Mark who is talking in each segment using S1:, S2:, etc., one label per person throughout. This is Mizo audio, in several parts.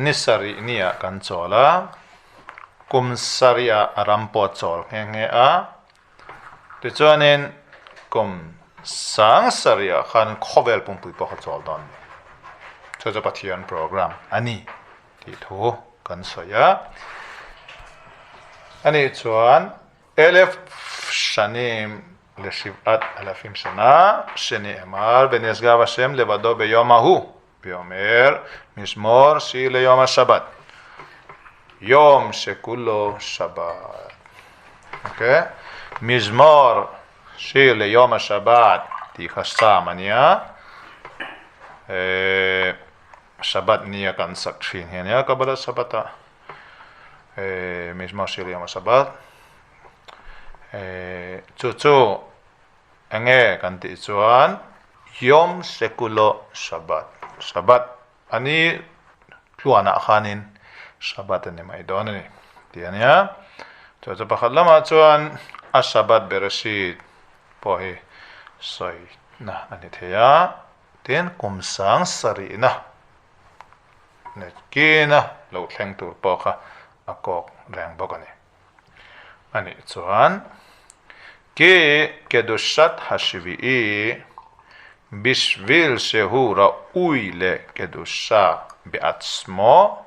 S1: Ni sarih nia kan chawl a, kum sarihah a ram pawh a chawl nghe nghe a. Tichuanin kum sang sarihah khan khawvel pumpui pawh kha chawl dawn a ni. Chu chu Pathian program a ni tih thu kan sawi a. Anih chuan Elef shanim leshiv'at alafim shana shene'emar venisgav Hashem levado beyom hahu veomer mizmor shir leyom hashabat yom shekulo shabat. Okay? Mizmor shir leyom hashabat tih kha Psalm a nia. Eh, Shabbat nia kan sak thin hi a nia Kabbalat Shabbat ah. Eh, Mizmor shir leyom hashabat. Eh, chu chu Enge kan tih chuan Yom Shekulo Shabbat, Shabbat a ni tluanah khanin Shabbat a ni mai dawn a ni tih a nia. Chu chu pakhat lamah chuan a Shabbat Bereshit pawh hi sawina a ni thei a, tin kum sang sarihna kina lo thleng tur pawh kha a kawk reng bawk a ni. A nih chuan, Ki kedushat hashvi'i bishvil shehu ra'ui le kedusha be'atzmo,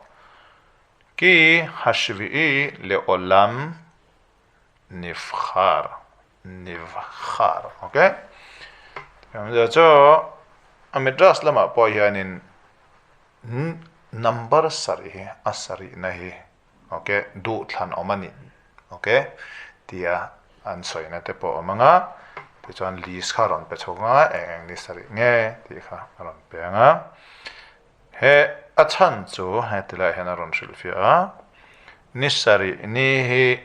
S1: ki hashvi'i le'olam nivkhar, nivkhar, ok? Tiang chu a midrash lamah pawh hianin number sarih hi a sarihna hi Ok, duh thlan awm a ni. Ok, tia an sawina te pawh a awm ang a, tichuan list kha a rawn pe chhuk ang a, eng eng list a rih nge tih kha a rawn pe ang a. He a chhan chu heti laiah hian a rawn hrilhfiah a, ni sarih ni hi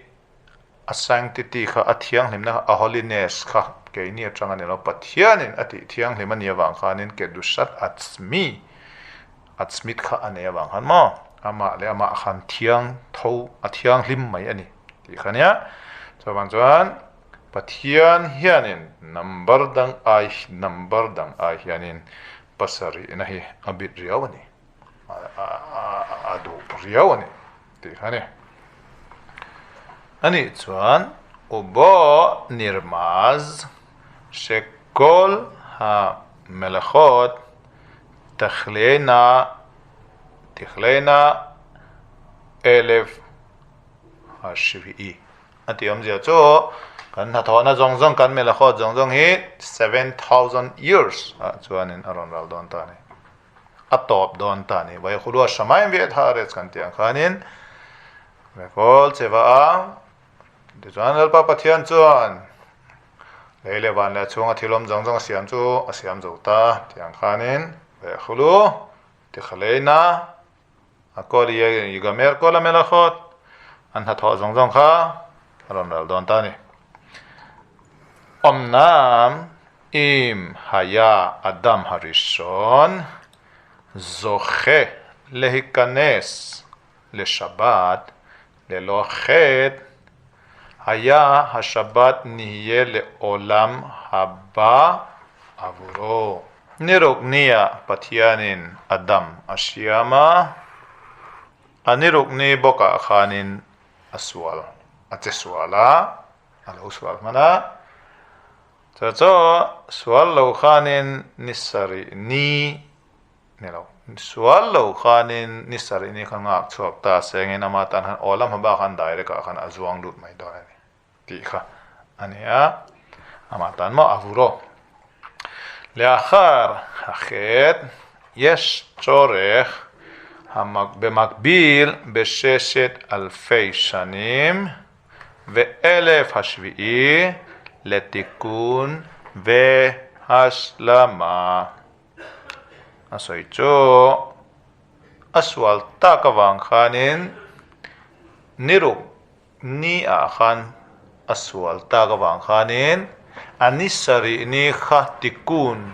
S1: a sanctity kha a thianghlimna kha a holiness kha keini atang a ni lo, Pathianin a tih thianghlim a nih avang khanin kedushat atzmi, atzmit kha a nei avang khan maw amah leh amah khan thiang tho a thianghlim mai a ni tih kha nia. Chuvang chuan Pathian hianin number dang ai number dang ai hianin pasarihna hi a bit riau a ni, a duh riau a ni tih kha a ni. Anih chuan Ubo nirmaz shekol ha melachot Takhlena Tikhlena Elef Hashvi'i a tih awmzia chu kan hnathawhna zawng zawng kan melachot zawng zawng hi 7000 years ah chuanin a rawn ral dawn ta a ni. A tawp dawn ta a ni. Vaikhulua Shamayim Ve'et Haaretz kan tih ang khanin Vekawl cheva a Tichuan Lalpa Pathian chuan lei leh van leh a chhunga thil awm zawng zawng a siam chu a siam zo ta tih ang khanin Vehkhulu Tikhaleina a kawl Yigamer kawl a melachot an hnathawh zawng zawng kha a rawn ral dawn ta a ni. Awmnam im haya Adam harishon zoche lehikanes leshabat Lelo chet haya hashabat nihye leolam haba avuro. Ni ruk nia Pathianin Adam a siam a, a ni ruk ni bawkah khanin a sual, a che sual a, a lo sual hman a. Chu chu sual lo khanin ni sarih ni Ni lo. Sual lo khanin ni sarih ni kha nghak chhuak ta sengin ama tan khan aw lam hma khan direct ah khan a zuang lut mai dawn a ni tih kha a ni a. Ama tan maw a vur aw. Leachar hachet yesh chorech bemagbil besheshet alfei shanim ve'elef hashvi'i letikun vehashlama. A sawi chu a sual tak avang khanin ni ruk ni ah khan a sual tak avang khanin a ni sarih ni kha tikun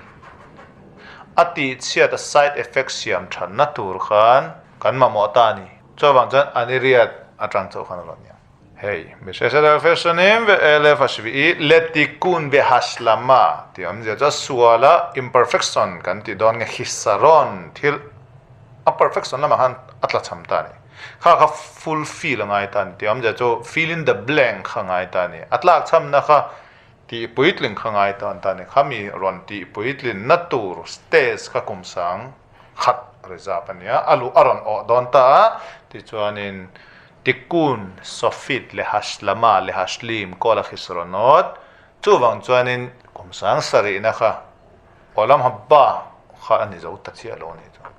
S1: a tih chhiat a side effect siam thatna tur khan kan mamawh ta a ni. Chuvang chuan a ni riat atang chauh khan a rawn ni ang. Hei, Misheshet alfei shanim ve'elef hashvi'i letikun vehashlama tih awmzia chu a suala imperfection kan tih dawn nge hisaron thil. A perfection lamah khan a tla cham ta a ni. Kha kha fulfill a ngai ta a ni tih awmzia chu fill in the blank kha a ngai ta a ni. A tlak chhamna kha tih puitling kha ngai tawn ta a ni. Khami rawn tih puitlin na tur stage kha kum sang khat reserve a ni a, a luh a rawn awh dawn ta a, tichuanin Tikkun, Sofit, Lehashlama, Lehashlim, Kol a Khisronot, chuvang chuanin kum sang sarihna kha Olam Habba kha a ni zo ta chiah lo a nih chuan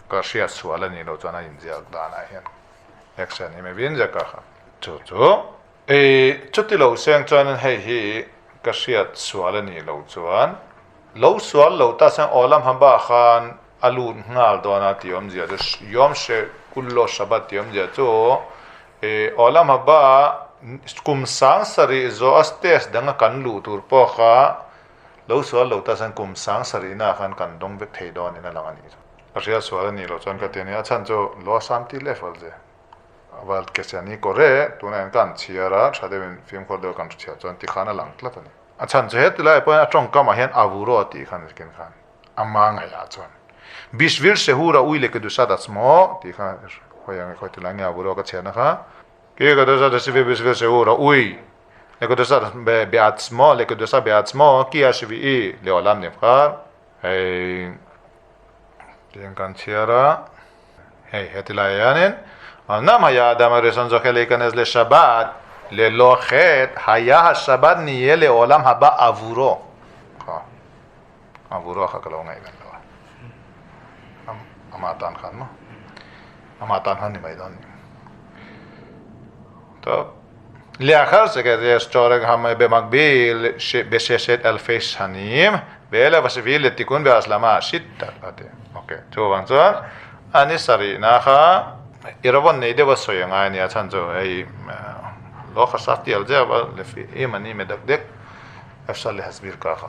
S1: ka hriat sual a nih loh chuan a inziak danah hian action hi maybe inziak ka kha chu chu e chuti lo seng chuanin hei hi ka hriat sual a nih loh chuan lo sual lo ta seng Olam Habba khan a lut nghal dawn a tih awmzia chu Yom She Kullo Shabbat tih awmzia chu e Olam Habba kum sang sarih zawh a stage danga kan luh tur pawh kha Lo sual lo ta chuan kum sang sarihna ah khan kan dawng vek thei dawn in a lang a nih chu. Ka hria sual a nih loh chuan ka ti a ni. A chhan chu lo sam ti level ze. Aval ke chian hi kawr e, tunah hian ka han chhiar a, tha deuhin fimkhur deuh kan chhiar chuan tikhan a lang tlat a ni. A chhan chu heti laiah pawhin a tawngkamah hian avuro tih khan kin khan ama ngaihah chuan Bishvil Shehura ui le kedushat atzmo tih khan hawi ang e khawi tilai nge avuro ka chhiarna kha. Ki kedushat asivil Bishvil Shehura ui לקדושת בעצמו, לקדושה בעצמו, כי השביעי לעולם נבחר. Hei tiang kan chhiar a, hei heti lai hianin אמנם היה האדם הראשון זוכה להיכנס לשבת ללא חטא, היה השבת נהיה לעולם הבא עבורו. עבורו kha ka lo ngaih ven lo a, amah tan khan maw? Amah tan khan ni mai dawn ni. לאחר שכזה יש צורך במקביל בששת אלפי שנים ואלף השביעי לתיקון והשלמה שיטת אוקיי chuvang chuan ani sarihna kha i rawn nei deuh a sawi angai a nia chhan chu hei lo khasaf tial zeuh a lefi im ani medakdek אפשר להסביר ככה.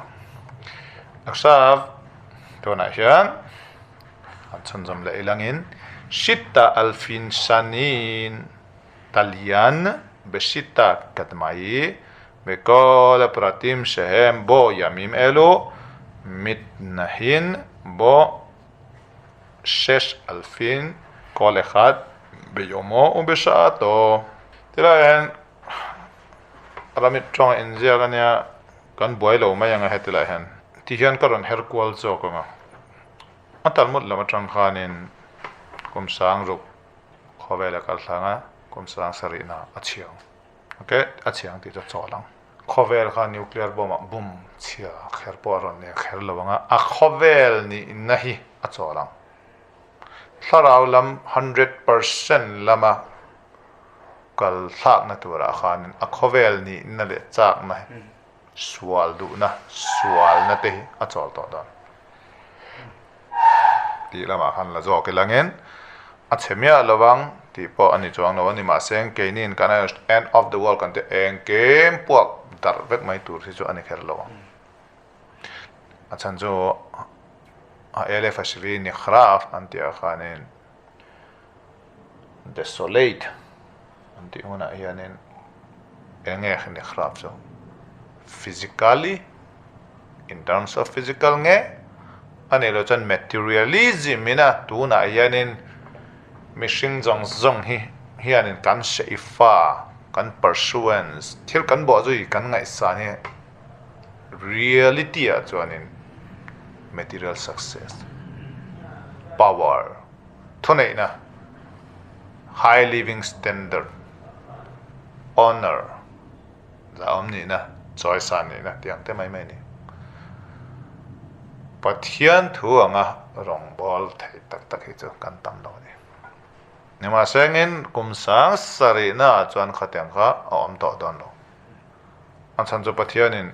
S1: עכשיו tunah hian an chhunzawm leh ilangin Shitta alfin shanin Talian בשיטה קדמאי וכל הפרטים שהם בו ימים אלו מתנהין בו 6,000 כל אחד ביומו ובשעתו. Tilai hian ramit tawng inziak a nia kan buai lo mai ang a hetilai hian tihian ka rawn her kual zawk ang a. A Talmud lam atang khanin kum sang ruk khawvel a kal thlang a, kum sang sarihna a chhiang. Ok, a chhiang tih chu a chawl ang. Khawvel kha nuclear bomb ah bum chhia kher pawh a rawn nei kher lo ang a, a khawvel nihna hi a chawl ang. Thlarau lam 100% lama kal thlakna turah khanin a khawvel nihna leh chakna hi Sual duhna, sualna te hi a chawl tawh dawn tih lamah khan la zawk ilangin a chhe miah lo vang tih pawh a ni chuang lo a ni. Mahse keiniin kan end of the world kan tih engkim puak darh vek mai tur hi chu a ni kher lo ang. A chhan chu a elef a sivi nikhraf an tih ah khanin desolate an tih hunah hianin eng nge nikhraf chu physically in terms of physical nge a nih loh chuan materialism ina tunah hianin mihring zawng zawng hi hianin kan hreifa kan pursuance thil kan bawh zui kan ngaihsan hi reality ah chuanin material success power thuneihna high living standard honour la awm nihna chawisan nihna tih ang te mai mai a ni. Pathian thu anga rawngbâwl thei tak tak hi chu kan tam lo a ni. Nimahsengin kum sang sarihnaah chuan khatiang kha a awm tawh dawn lo. A chhan chu Pathianin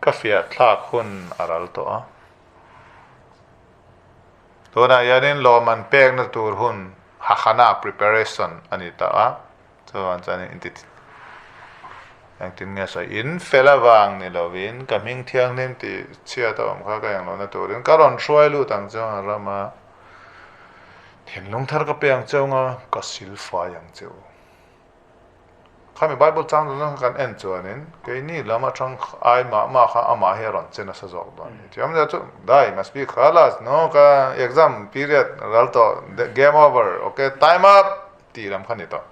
S1: ka fiah thlak hun a ral tawh a. Tunah hianin lawmman pekna tur hun hahana, preparation, a ni ta a. Chuvang chuan inti engtin nge sawi in fel avang ni lovin ka hming thianghlim tih chhiat a awm kha ka englohna turin ka rawn hruai lut ang che a rama thinlung thar ka pe ang che u nga ka silfai ang che u. Khami Bible chang zawng zawng kha kan en chuanin keini lam atang ai mah mah kha amah hi a rawn che nasa zawk dawn a ni. Thiam zia chu dai must be khalas no ka exam period ral tawh game over ok time up tih lam kha ni tawh.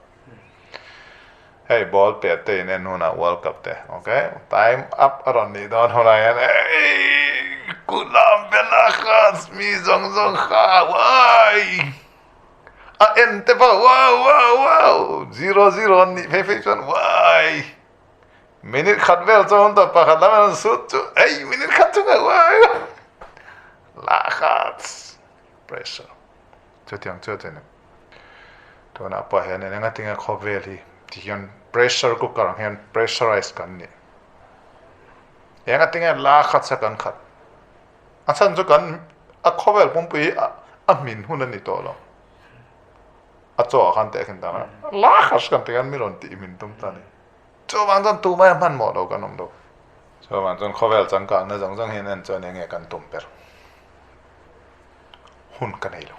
S1: Hei ball pet te in en hunah World Cup te ok time up a rawn nih dawn hunah hian eii kulam bela kha mi zawng zawng kha uai a en te pawh wow wow wow 0-0 an nih phei phei chuan uai minute khat vel chuan tawh pakhat lam an rawn sut chu ei minute khat chungah uai la kha pressure chutiang chu a ni. Tunah pawh hian eng eng tinge khawvel hi ti hian pressure cooker ang hian pressurize kan ni. Eng tinge la khat sa kan khat. A chhan chu kan a khawvel pumpui hi a hmin hun a ni tawh lo. A chaw ah khan teh khin tan a la khat kan ti khan mi rawn tih hmin tum ta ni. Chuvang chuan tumah hmanhmawh lo kan awm lo. Chuvang chuan khawvel changkangna zawng zawng hian en chuan eng nge kan tum ber. Hun ka nei lo.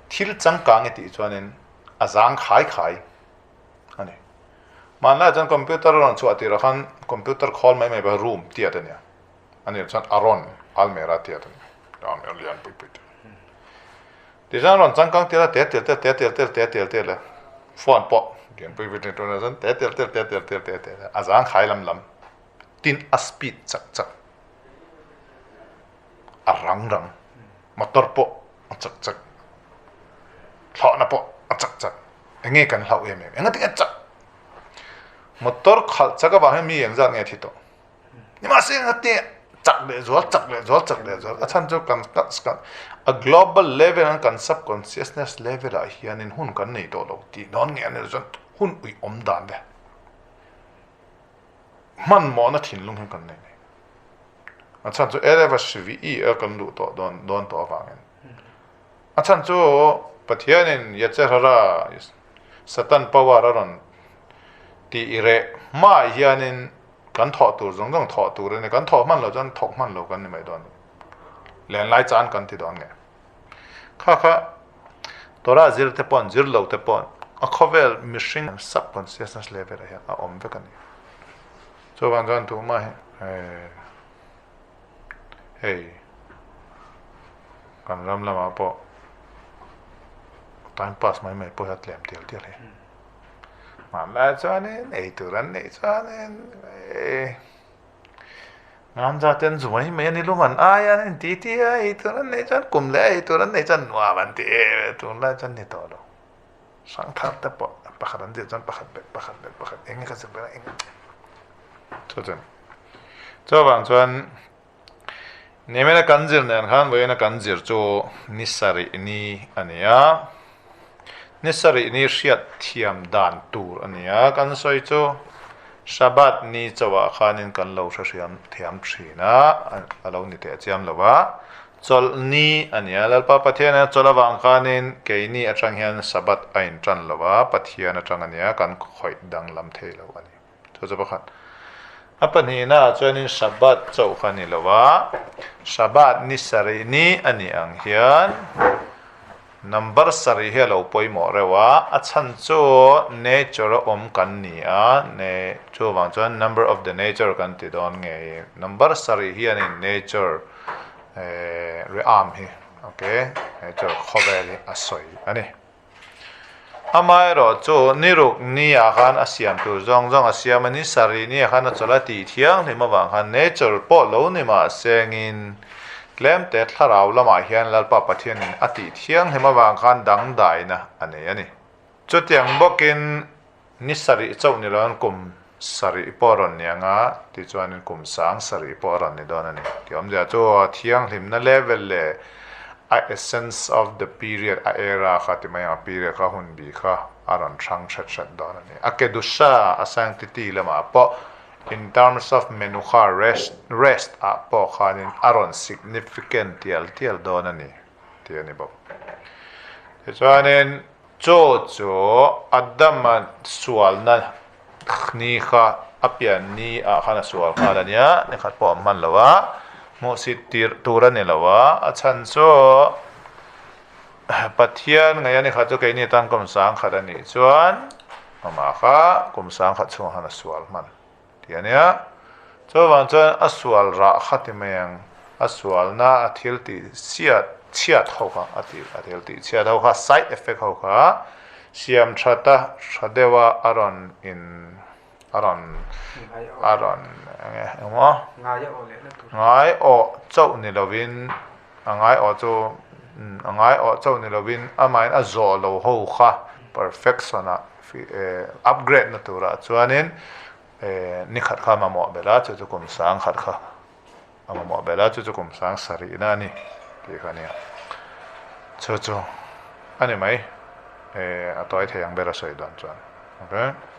S1: Thil changkang i tih chuanin a zang khai khai a ni. Hmanlaiah chuan computer a rawn chhuah tirah khan computer khawl mai mai pawh room tiat a nia. A nih chuan a rawn almera tiat a nia. Almera lian pui pui te. Tichuan a rawn changkang tir a te tel tel te tel tel te tel tel a phone pawh lian pui pui tunah chuan te tel tel te tel tel te tel a zang khai lam lam tin a speed chak chak. A rang rang, motor pawh a chak chak, thlawhna pawh a chak chak, eng nge kan hlauh em em, eng ati nge chak? Motor khalh chak avang hian mi engzat nge thi tawh? Nimahse eng ati nge chak leh zual, chak leh zual, chak leh zual, a chhan chu kan kan a global level an kan subconsciousness level ah hianin hun kan nei tawh lo tih dawn nge an chuan hun uih awm dan te hmanhmawhna thinlung hi kan nei nei. A chhan chu LFSVE a kan luh tawh dawn dawn tawh avangin. A chhan chu Pathianin Yetzer-Hara, Satan power a rawn tih reh hmaah hianin kan thawh tur zawng zawng thawh tur a ni. Kan thawh hman loh chuan thawk hman lo kan ni mai dawn a ni. Lenlai chan kan ti dawn nge. Kha kha Torah zir te paw'n zir lo te paw'n a khawvel mihring subconsciousness level ah hian a awm vek a ni. Chuvang chuan tumah hi hei kan ram lamah pawh time pass mai mai pawh hi a tlem tial tial hi. Hmanlai chuanin ei tur an neih chuanin ngam za ten zu mai mai a ni lum an ai a an inti ti a ei tur an neih chuan kum leh ei tur an neih chuan nuam an ti em em tunlai chuan ni tawh lo. Hrang thar te pawh pakhat an zir chuan pakhat belh pakhat belh pakhat eng nge ka zir ber a eng chu chuan chuvang chuan nimina kan zir nen khan vawiina kan zir chu ni sarih ni a ni a ni sarih ni hriat thiam dan tur a ni a kan sawi chu Shabbat ni chauhah khanin kan lo hre hriam thiam thin a a lo ni teh chiam lo va. Chawlh ni a ni a, Lalpa Pathian hian chawlh avang khanin keini atang hian Sabbath a intan lo a, Pathian atang a nia, kan khawih danglam thei lo a ni. Chu chu pakhat. A pahnihnaah chuanin Sabbath chauh kha a ni lo a, Sabbath ni sarih ni a nih ang hian number sarih hi a lo pawimawh reuh a, a chhan chu nature a awm kan ni a, ne chuvang chuan number of the nature kan ti dawn ngei. Number sarih hianin nature Reham hi ok he chu khawvel hi a sawi a ni. Amaherawh chu niruk ni ah khan a siam tur zawng zawng a siam a ni, sarih ni ah khan a chawlh a tih thianghlim avang khan nature pawh lo ni mah sengin tlemte thlarau lamah hian Lalpa Pathianin a tih thianghlim avang khan dangdaina a nei a ni. Chutiang bawkin Ni sarih chauh ni loin kum sarih pawh a rawn ni ang a, tichuanin kum sang sarih pawh a rawn ni dawn a ni. Tih awmzia chu a thianghlimna level leh a essence of the period, a era kha ti mai ang, a period kha hun bi kha a rawn hrang hret hret dawn a ni. A kedusha, a sanctity lamah pawh in terms of menucha, rest, rest ah pawh khanin a rawn significant tial tial dawn a ni tih a ni bawk. Tichuanin. Chaw chu Adama sualna ni kha a pian ni ah khan a sual nghal a nia, ni khat pawh a hman lo a, hmuhsit tir tur a ni lo a, a chhan chu Pathian ngaih a ni khat chu keini tan kawm sang khat a nih chuan. Amah kha kum sangkhat chhungah khan a sual hman tih a nia. Chuvang chuan a sual rah kha ti mai ang, a sualna a thil tih chhiat chhiat ho kha a tih a thil tih chhiat ho kha side effect ho kha siam that a tha deuh a a rawn in a rawn a rawn eng nge engmaw ngai awh chauh ni lovin a ngai awh chu a ngai awh chauh ni lovin amahin a zawh lo ho kha perfection ah upgrade na turah chuanin ni khat kha mamawh belh a chu chu kum sang khat kha a mamawh belh a chu chu kum sang sarih na a ni tih kha a nia chu chu a ni mai a tawi thei ang ber a sawi dawn chuan okay.